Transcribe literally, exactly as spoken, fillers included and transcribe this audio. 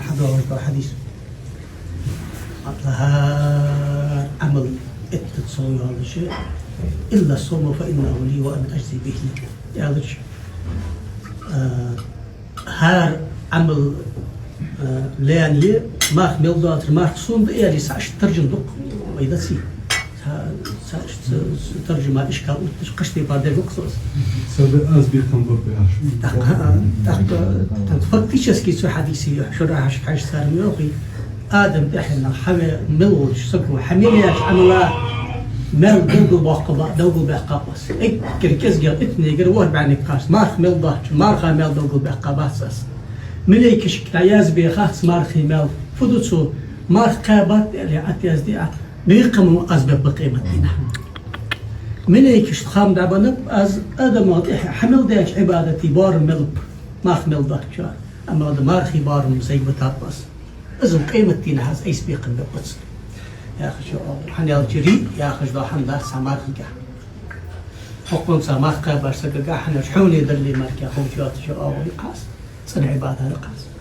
ХӀадис да хьадис. ХӀара Ӏамал иттаза сов йолаш, «إلا الصوم فإنه لي وأنا أجزي به», аьлча, а, хӀара Ӏамал, а, лаьна я, марха мел доацар, марха сона да аьле, са иштта таржам дукха вай даций. Ца, ца, ца, ца таржама ишкал отташ, кхыча тайпара деш ва-кх со из. Са да аз бекхам ба яхаш. ТӀаккха, тӀаккха, тӀаккха фактически цу хьадиса юхь шура хьажа, хьажа цар ма йоахий: Адам тӀехьенах Хьава мел волча саго хьа мел яьча Ӏамала маьл довгал баккха ба, довгал баьккхаб аз. Эггара кӀезигагӀа итнегара ворхӀ бӀаьннега кхаччалца марха мел доацача марха маьл довгал баьккхабац аз. Малейкашка дӀаязбе хац мархий маьл. Фу ду цо, марха кхаьбад аьле, Ӏа тӀаязде а, бекхам аз бергба къематдийнахьа. Малейкашта хам дӀабеннаб аз, Адама тӀехьа хьа мел даьча Ӏибадата боарам мел ба, марха мел доацачоа. Амма да мархий боарам зайгӀа битаб аз. Из-м къематдийнахьа аз айса бекхам бергба цунна. Яхаш, хӀана аьлча, рий яхаш дола хӀама дац цхьа мархийгахь. ХӀокхунца марха кхаьбача сагагахь хьона уж хьуне дале мара кхы ховш йоацаш оагӀув я-кх из, цӀена Ӏибадат да-кх из.